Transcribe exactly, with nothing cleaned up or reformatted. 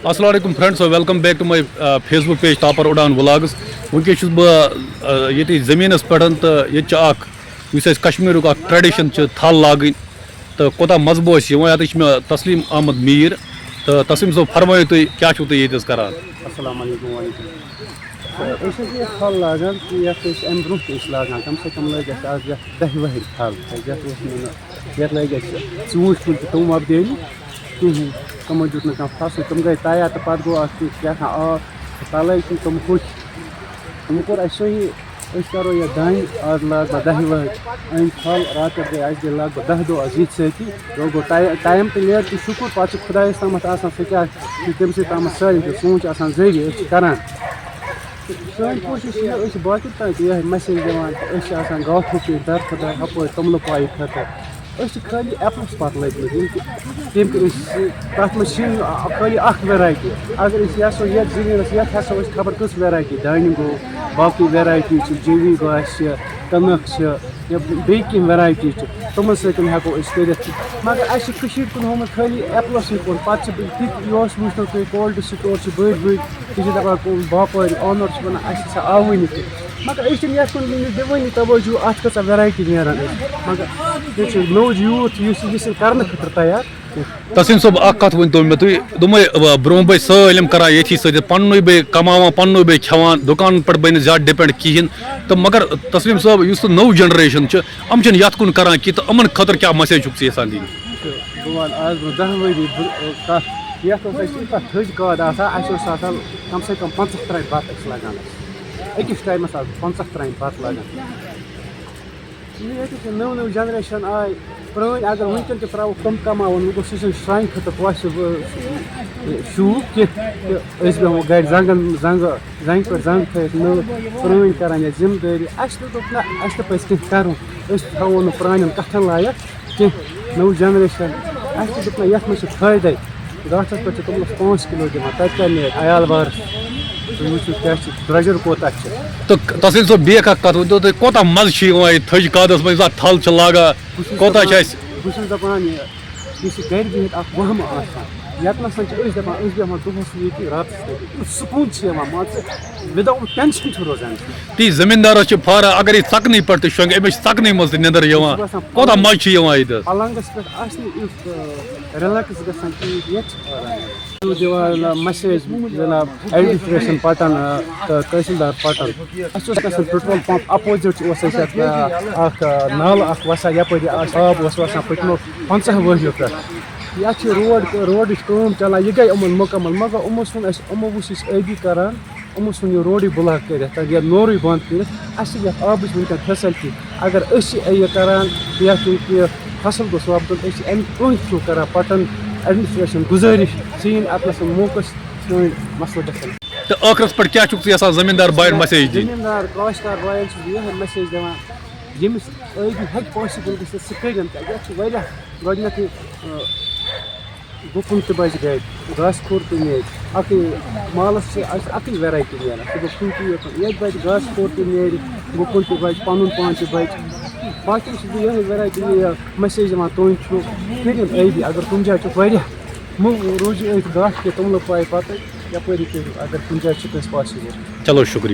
السلام علیکم friends, welcome back to my Facebook page Tapar Udan Vlogs. وٕنکیٚس چھُس بہٕ, آ, ییٚتہِ زٔمیٖنَس پٮ۪ٹھ تہٕ ییٚتہِ چھُ اَکھ, یُس اَسہِ کشمیٖرُک اَکھ tradition چھُ, تھل لاگٕنۍ. تہٕ کوٗتاہ مَزٕ بوزِ یِوان, ییٚتہِ چھُ مےٚ تسلیٖم احمد میٖر. تہٕ تسلیٖم صٲب, فرمٲیِو تُہۍ, کیٛاہ چھُو تُہۍ ییٚتہِ حظ کران؟ السلام علیکم وعلیکم۔ أسۍ حظ چھِ یہِ تھل لاگان کہِ یَتھ أسۍ اَمہِ برٛونٛہہ تہِ ٲسۍ لاگان، کَم سے کَم لٲگۍ اَسہِ آز یَتھ دَہہِ وٕہٕرۍ تھل۔ کیٛازِ یَتھ اوس نہٕ، یَتھ لٲگۍ اَسہِ ژوٗنٛٹھۍ کُلۍ تہِ تِم وۄپدے نہٕ کِہیٖنۍ، تِمو دیُت نہٕ کانٛہہ فصل، تِم گٔے تیار تہٕ پَتہٕ گوٚو اَتھ کیُتھ کیٛاہ تام آب، تَلَے چھِنہٕ تِم ہوٚکھۍ۔ وۄنۍ کوٚر اَسہِ صحیح، أسۍ کَرو یَتھ دانہِ آز لگ بھگ دَہہِ وٕہٕرۍ، أنۍ تھل، راتہٕ پٮ۪ٹھ گٔے اَسہِ گٔے لگ بھگ دَہ دۄہ آز یِتھۍ سۭتی۔ یورٕ گوٚو ٹاے-، ٹایم تہِ لیٹ تہٕ شُکُر، پَتہٕ چھُ خۄدایَس تامَتھ آسان سُہ کیٛاہ چھُ، تٔمۍ سٕے تامَتھ سٲلِم کینٛہہ، سون چھُ آسان ذٔریعہٕ، أسۍ چھِ کَران۔ سٲنۍ کوٗشِش چھِ یہِ، أسۍ چھِ باقٕے تام تہِ یِہوٚے message دِوان کہِ أسۍ چھِ آسان گاٹھو پیٚٹھۍ دَر کھۄتہٕ دَر ہَپٲرۍ توٚملہٕ پایہِ خٲطرٕ۔ أسۍ چھِ خٲلی appleس پَتہٕ لٔگۍ مٕتۍ، ییٚمہِ کہِ، ییٚمہِ کہِ أسۍ، تَتھ منٛز چھِنہٕ خٲلی اَکھ variety۔ اگر أسۍ یَژھو یَتھ زٔمیٖنَس، یَتھ ہٮ۪سو أسۍ خبر کٔژ variety، دانہِ گوٚو، باقٕے variety چھِ، جے وی گاسہٕ چھِ، کٕنٕک چھِ، یا بیٚیہِ کینٛہہ variety چھِ، تِمَن سۭتۍ ہٮ۪کو أسۍ کٔرِتھ۔ مگر اَسہِ چھِ کٔشیٖرِ کُن ہومُت خٲلی appleسٕے کُن۔ پَتہٕ چھِ بہٕ تِتھۍ، یہِ اوس وٕچھنو تُہۍ، cold storeچھِ بٔڑۍ بٔڑۍ، تہِ چھِ دَپان کُن باپٲرۍ ownerچھِ وَنان، اَسہِ ہسا آوٕے نہٕ کینٛہہ۔ مگر أسۍ چھِنہٕ یَتھ کُن دِوٲنی توجہ، اَتھ کۭژاہ variety نیران أسۍ۔ مگر ییٚتہِ چھُ نوٚو youth یُس یہِ چھِنہٕ کَرنہٕ خٲطرٕ تیار کینٛہہ۔ تسلیٖم صٲب, اَکھ کَتھ ؤنۍ تو مےٚ تُہۍ, دوٚپمَے, آ, برونٛہہ بَے سٲلِم کَران ییٚتھی سۭتۍ, پَننُے بَے کَماوان, پَننُے بَے کھٮ۪وان, دُکانَن پٮ۪ٹھ بَے نہٕ زیادٕ depend کِہیٖنۍ۔ تہٕ مگر تسلیٖم صٲب, یُس تہٕ نٔو generation چھِ, یِم چھِنہٕ یَتھ کُن کَران کینٛہہ, تہٕ یِمَن خٲطرٕ کیٛاہ message چھُکھ ژٕ یَژھان دِنۍ؟ تہٕ بہٕ وَنہٕ آز برونٛہہ دَہ ؤری برونٛہہ کَتھ، یَتھ اوس اَسہِ یوٗتاہ تھٔج کاد آسان، اَسہِ اوس آسان کَم سے کَم پنٛژاہ ترامہِ بَتہٕ ٲسۍ لَگان اَسہِ۔ أکِس ٹایمَس آسہٕ پنٛژاہ ترامہِ بَتہٕ لَگان۔ ییٚتہِ چھِ نٔو نٔو generation آے، پرٛٲنۍ اگر وٕنکٮ۪ن تہِ ترٛاووکھ تِم کَماوَن، وۄنۍ گوٚو سُہ چھُنہٕ سانہِ خٲطرٕ possible شوٗب کینٛہہ۔ تہٕ أسۍ بیٚہمو گَرِ زنٛگَن زنٛگہٕ زنٛگہِ پٮ۪ٹھ زنٛگ تھٲیِتھ، نٔو پرٛٲنۍ کَران یَتھ ذِمہٕ دٲری۔ اَسہِ تہِ دوٚپ نہ، اَسہِ تہِ پَزِ کینٛہہ کَرُن، أسۍ تھاوو نہٕ پرٛانٮ۪ن کَتھَن لایق کینٛہہ۔ نٔو generation، اَسہِ تہِ دوٚپ نہ، یَتھ منٛز چھِ فٲیدَے۔ گاسَس پٮ۪ٹھ چھِ توٚملَس پانٛژھ کِلوٗ دِوان، تَتہِ کیٛاہ نیرِ عیال وارَس؟ تُہۍ وٕچھِو کیٛاہ چھِ، درٛۄجَر کوٗتاہ چھِ۔ تہٕ تسلیٖم صٲب, بیٚیہِ اَکھ کَتھ ؤنۍتو تُہۍ, کوٗتاہ مَزٕ چھُ یِوان یہِ تھٔج کادَس منٛز, یُس اَتھ تھَل چھِ لاگان, بہٕ چھُس کوٗتاہ چھِ دَپان، اَسہِ؟ بہٕ چھُس دَپان یہِ، یُس یہِ گَرِ بِہِتھ اَکھ وَہمہٕ آسان، یَتھ نَسَن چھِ أسۍ دَپان، أسۍ بیٚہمو دۄہَس ییٚتی راتَس تہِ، یُتھ سکوٗن چھِ یِوان، مان ژٕ، without tension چھُ روزان۔ تی زٔمیٖندارَس چھِ فارا، اگر یہِ ژَکنٕے پٮ۪ٹھ تہِ شۄنٛگہِ, أمِس چھِ ژَکنٕے منٛز تہِ نِندٕر یِوان۔ چھُ باسان کوٗتاہ مَزٕ چھُ یِوان ییٚتہِ حظ؟ پَلنٛگَس پٮ۪ٹھ آسہِ نہٕ یُتھ، آ، relax گژھان کینٛہہ، ییٚتہِ چھِ آرام۔ دِوان message جناب administration پَٹَن، آ، تہٕ تحصیٖلدار پَٹَن۔ اَسہِ اوس گژھان petrol pump opposite اوس اَسہِ اَتھ، آ، اَکھ، آ، نالہٕ اَکھ وَسان، یَپٲرۍ یہِ آسہِ آب اوس وَسان پٔتمیو پنٛژاہ ؤریو پٮ۪ٹھ۔ یَتھ چھِ road، roadٕچ کٲم چَلان، یہِ گٔے یِمَن مُکمل، مگر یِمو ژھُن اَسہِ، یِمو وٕچھ أسۍ ٲبی کَران، یِمو ژھُن یہِ roadٕے block کٔرِتھ، تَتھ یا نورٕے بنٛد کٔرِتھ۔ اَسہِ چھِ یَتھ آبٕچ وٕنکٮ۪ن facility۔ اگر أسۍ چھِ یہِ کَران، یَتھ یہِ کہِ فصل گوٚژھ وۄپدُن، أسۍ چھِ اَمہِ تُہٕنٛدِ through کَران پَٹَن administration گُزٲرِش، ژٕ یِن اَتنَس موقعَس سٲنۍ مسلہٕ گژھن۔ تہٕ ٲخرَس پٮ۪ٹھ کیٛاہ چھُکھ ژٕ یَژھان زٔمیٖندار بایَن message دِنۍ؟ زٔمیٖندار کاشتکار بایَن چھُس بہٕ یِہوٚے message دِوان، ییٚمِس ٲبی ہیٚکہِ possible گٔژھِتھ، سُہ کٔرِن، تَتہِ چھِ واریاہ گۄڈٕنٮ۪تھٕے، آ، گُپُن تہِ بَچہِ گَرِ، گاسہٕ کھوٚر تہِ نیرِ، اَکٕے مالَس چھِ اَسہِ اَکٕے variety نیران، سُہ گوٚو ٹھوٗلکٕے یوت، ییٚتہِ بَچہِ گاسہٕ کھوٚر تہِ نیرِ، گُپُن تہِ بَچہِ، پَنُن پان تہِ بَچہِ۔ باقٕے چھُس بہٕ یِہوٚے variety یہِ message دِوان تُہٕنٛدِ through، کٔرِن ٲبی، اگر کُنہِ جایہِ چھُکھ واریاہ، مہٕ روٗزِو أتھۍ گاسہٕ کہِ توٚملہٕ پایہِ پَتہٕ، یَپٲری کٔرِو، اگر کُنہِ جایہِ چھُ کٲنٛسہِ possible۔ چلو، شُکریہ۔